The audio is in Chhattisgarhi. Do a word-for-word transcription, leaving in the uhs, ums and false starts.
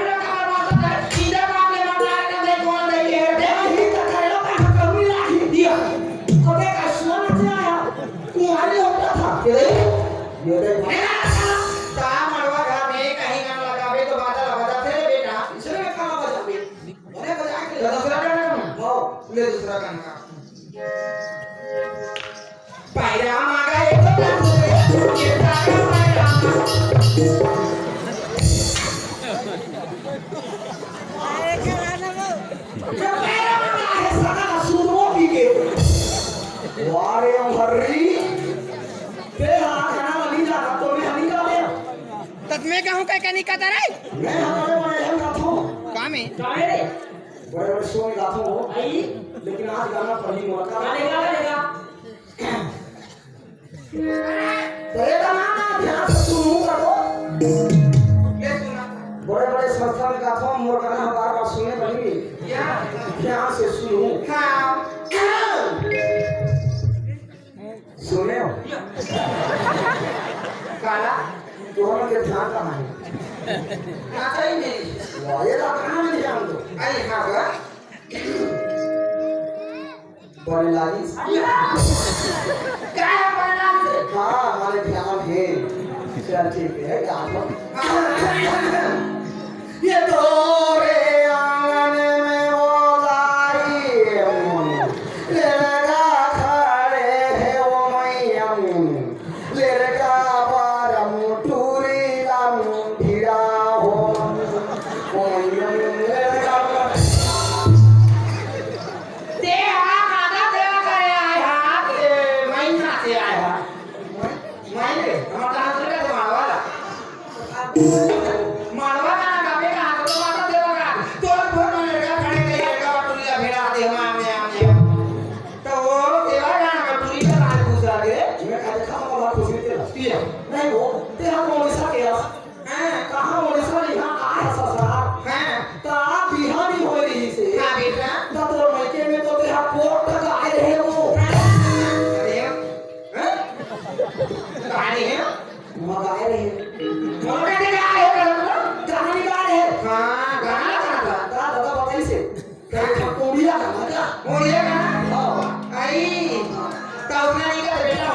पूरा कमर मारता है। इधर मार ले, मार ले, मार ले, कौन दे ये? ये ही तो करेला पे हम कमी लागी दिया। अबे का सुआ नाचे आया। कुंवारी होता था। ये देख, ये देख। ता मड़वा घर में कहीं गाना लगावे तो बाजा बजाथे रे बेटा। इसने में गाना बजावे। अरे बजा के तो दूसरा गाना गाऊं? हाँ। ले दूसरा गाना गा। पैरा मांगा एक तो लंबू, ये सारा पैरा। ये पैरा मांगा है सारा सुरमो पी के। वाह रे हरी। ते हाँ, खाना नहीं जाना तो मैं हनी का दे। तत में कहूँ कह के नहीं कहता रे। मैं हमारे बड़े हम गाथों। काम है। का रे? बड़े बड़े शो में गाथों हो। आई। लेकिन आज गाना पहली मुलाकात। गाने गा, गाने गा। तो ये गाना ना ध्यान से सुनू का तो। ले सुना। बड़े बड़े संस्था में गाथों, मोर गाना बार बार सुने बनी। या। ध्यान से सुनू। हाँ। सुने हो? काला? तोहन के ध्यान कहाँ है? आता ही नहीं। वाह, ये तो कहाँ में ध्यान दो? अरे हाँ बा। बने लागिस? क्या है बने लागिस? हाँ, हमारे ध्यान है। चल ठीक है, गा लो। ये तोरे आंगन में वो लाई, लड़का खड़े है वो मैया। लड़का बारम टूरी लाम भिड़ा हो। ते हा माता देवा करे आय हा, ए, माई नाचे आय हा। माई रे, हमर कहाँ से का मारवा ला? मारवा का ना कापे का, तो माता देवा का। तोर फोन में लड़का खड़े नहीं, लड़का टूरी ला भिड़ा दे, हम आमने, आमने। तो वो देवा का ना टूरी का आज पूछा के। मैं आज खा वाला खुशी तेरा। पिया। नहीं वो, तेरा कौन सा केस? हाँ। कहाँ उड़ीसा ले यहाँ आए ससुराल? हाँ। ता बिहानी होय रही से। हाँ बेटा। ता तोर मायके में तो तेरा कोट तक आए रहे वो। अरे, हाँ? कहाँ रहे हैं? वहाँ आए रहे। वहाँ का क्या आए हो? गाना नहीं गा रहे। हाँ, गाना गाना था। ता दादा बताई से। कहीं का कोड़िया का मजा। कोड़िया का? हाँ। आई, तो उतना नहीं कर बेटा,